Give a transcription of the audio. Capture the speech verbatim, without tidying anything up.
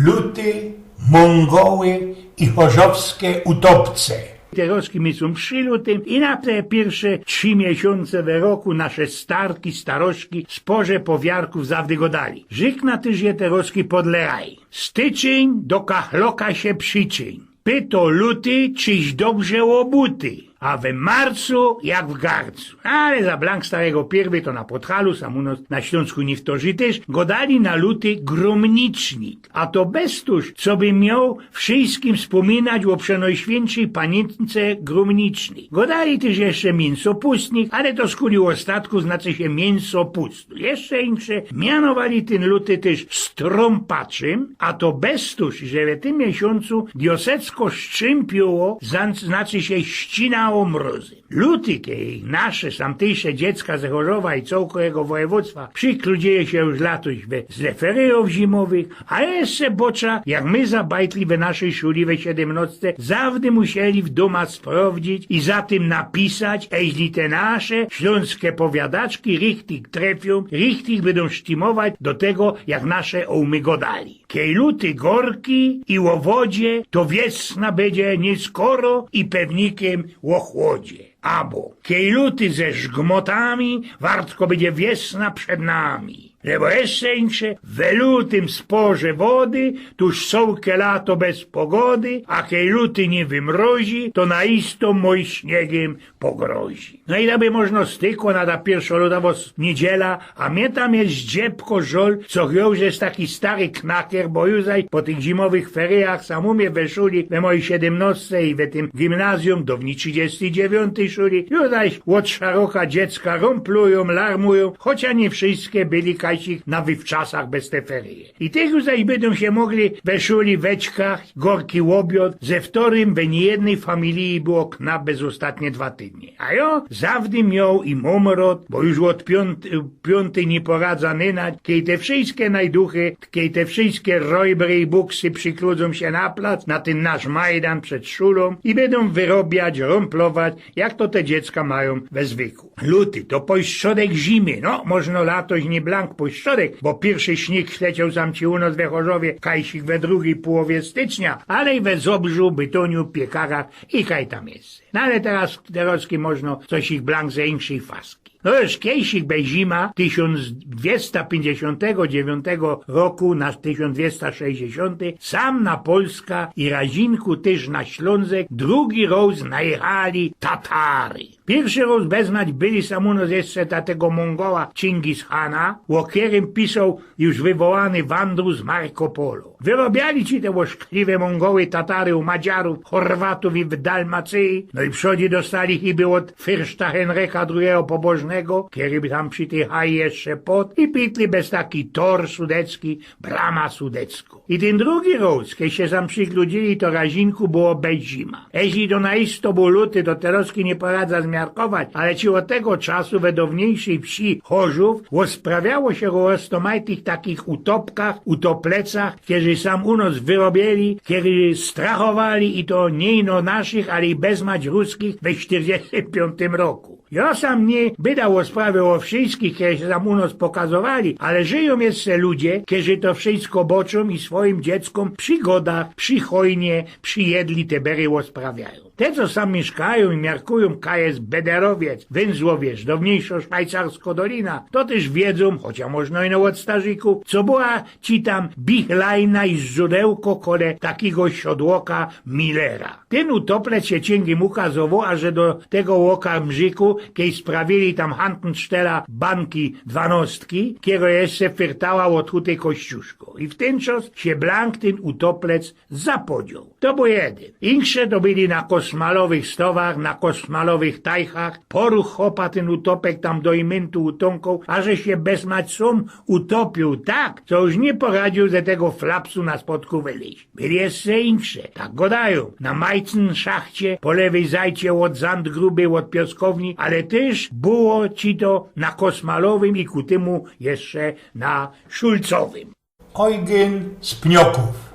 Luty, Mōngoły i chorzowske utopce. Te roczki my sōm przi lutym i na te piyrwsze trzi miesiōnce we roku nasze starki, staroszki w sporze powiarkōw zawdy godali. Rzykna tyż je te roczki podle raj. Styczyń do kachloka sie prziczyń. Pyto luty, czyś dobrze ôbuty, a we marcu jak w garcu. Ale za blank starego piyrwy to na Podhalu, sam u nos na Ślōnsku niywtōrzy tyż godali na luty grōmnicznik. A to bez tōż, co by mioł wszyjskim spōminać ô Przenojświynczyj Paniynce grōmnicznyj. Godali tyż jeszcze miynsopustynik, ale to skuli ôstatku znaczy sie miynsopustynik. Jeszcze insze mianowali tyn luty tyż strōmpaczym, a to bez tōż, że we tym miesiōncu diosecko szczympiōło, zan-, znaczy sie ścinało mrozy. Luty, kej nasze, sam tyjsze dziecka ze Chorzowa i cołkowego wojewōdztwa przikludziyje sie już latoś we, ze feryjōw zimowych, a jeszcze bocza, jak my zabajtli we naszyj szuli we siedymnostce, zawdy musieli w dōma sprowdzić i za tym napisać, eźli te nasze ślōnske powiadaczki richtig trefiōm, richtig bydōm sztymować do tego, jak nasze ômy godali. Kej luty gorki i ô wodzie, to wiesna bydzie niyskoro i pewnikym ô chłodzie. Abo kej luty ze żgmotami, wartko bydzie wiesna przed nami. Lebo jeszcze insze, we lutym sporze wody, tuż cołke lato bez pogody, a kej luty niy wymrozi, to na isto mōj śniegym pogrozi. No i tak by możno stykło na ta piyrszolutowŏ s-, niydziela, a mie tam je zdziebko żol, co jŏ już je taki stary knaker, bo już zaś po tych zimowych feryjach sam u mie we szuli, we mojij siedymnostce i we tym gimnazjum, downyj trzidziestij dziewiōntyj szuli, już zaś ôd szeroka dziecka rōmplujōm, larmujōm, chociŏż niy wszyjske byli kajsik na wywczasach bez te feryje. I tych już zaś bydōm sie mogli we szuli, we ćkach, gorki ôbiŏd, ze wtorym we niy jednyj familiji było knap bez ôstatnie dwa tydnie. A jŏ zawdy mioł i mōm rŏd, bo już ôd piōnt-, piōntyj niy poradzã nynać, kej te wszyjske najduchy, kej te wszyjske rojbry i buksy przikludzōm sie na plac, na tyn nasz majdan przed szulōm i bydōm wyrobiać, rōmplować, jak to te dziecka majōm we zwyku. Luty, to pojstrzodek zimy, no, możno latoś niy blank pojstrzodek, bo piyrszy śniyg ślecioł sam ci u nos we Chorzowie, kajsik we drugij połowie stycznia, ale i we Zobrzu, Bytōniu, Piekarach i kaj tam jeszcze. No ale teroz, terozki możno coś ich blank ze inkszyj faski. No już kejsik bez zima tysiōnc dwiesta piyńćdziesiōntego dziewiōntego roku na tysiōnc dwiesta sześćdziesiōnty, sam na Polska i razinku tyż na Ślōnzek drugi rŏz najechali Tatary. Piyrszy rŏz bez nać byli sam u nos jeszcze ta tego Mōngoła Chingis Hana, ô kerym pisoł już wywołany Wandrus Marco Polo. Wyrobiali ci te ôszkliwe Mōngoły Tatary u Madziarōw, Chorwatōw i w Dalmacyji, no i przodzi dostali chiby ôd fyrszta Henryka drugego Pobożnego, kery tam przi tyj haji jeszcze pod i pitli bez taki tor sudecki, brama sudecko. I tyn drugi rŏz, kej sie sam przikludzili, to razinku było bez zima. Eźli to na isto bōł luty, to terozki niy poradzã zmiarkować, ale ci ôd tego czasu we downiejszyj wsi Chorzōw ôsprawiało sie ô roztōmajtych takich utopkach, utoplecach, kerzy sam u nos wyrobieli, kerzy strachowali i to niy ino naszych, ale i bez mać ruskich we sztyrdziestym piōntym roku. Jŏ sam niy bydã ôsprawiał ô wszyjskich, kerzy sie tam u nos pokazowali, ale żyjōm jeszcze ludzie, kerzy to wszyjsko boczōm i swojim dzieckōm przi godach, przi chojnie, przi jedli te bery ôsprawiajōm. Te, co sam miyszkajōm i miarkujōm, kaj je Bederowiyc, Wynzłowiyrz, downiejszo Szwajcarsko Dolina, to tyż wiedzōm, chociŏż możno ino ôd starzikōw, co była ci tam Bichlajna i Zrzudełko kole takigo siodłoka Millera. Tyn utoplec sie cinkym ukazowoł, aże do tego ôka mrziku, kej sprawili tam Hantenstella banki dwanostki, kero jeszcze fyrtała ôd huty Kościuszko. I w tyn czas sie blank tyn utoplec zapodzioł. To bōł jedyn. Inksze to byli na kosmalowych stowach, na kosmalowych tajchach. Poruch chopa tyn utopek tam do imyntu utōnkoł, aże sie bez mać sōm utopiōł tak, co już niy poradziōł ze tego flapsu na spodku wylyź. Byli jeszcze inksze, tak godajōm, na Majcyn szachcie, po lewyj zajcie ôd Zandgruby, ôd pioskowni, ale tyż było ci to na kosmalowym i ku tymu jeszcze na szulcowym. Eugen z Pniokōw.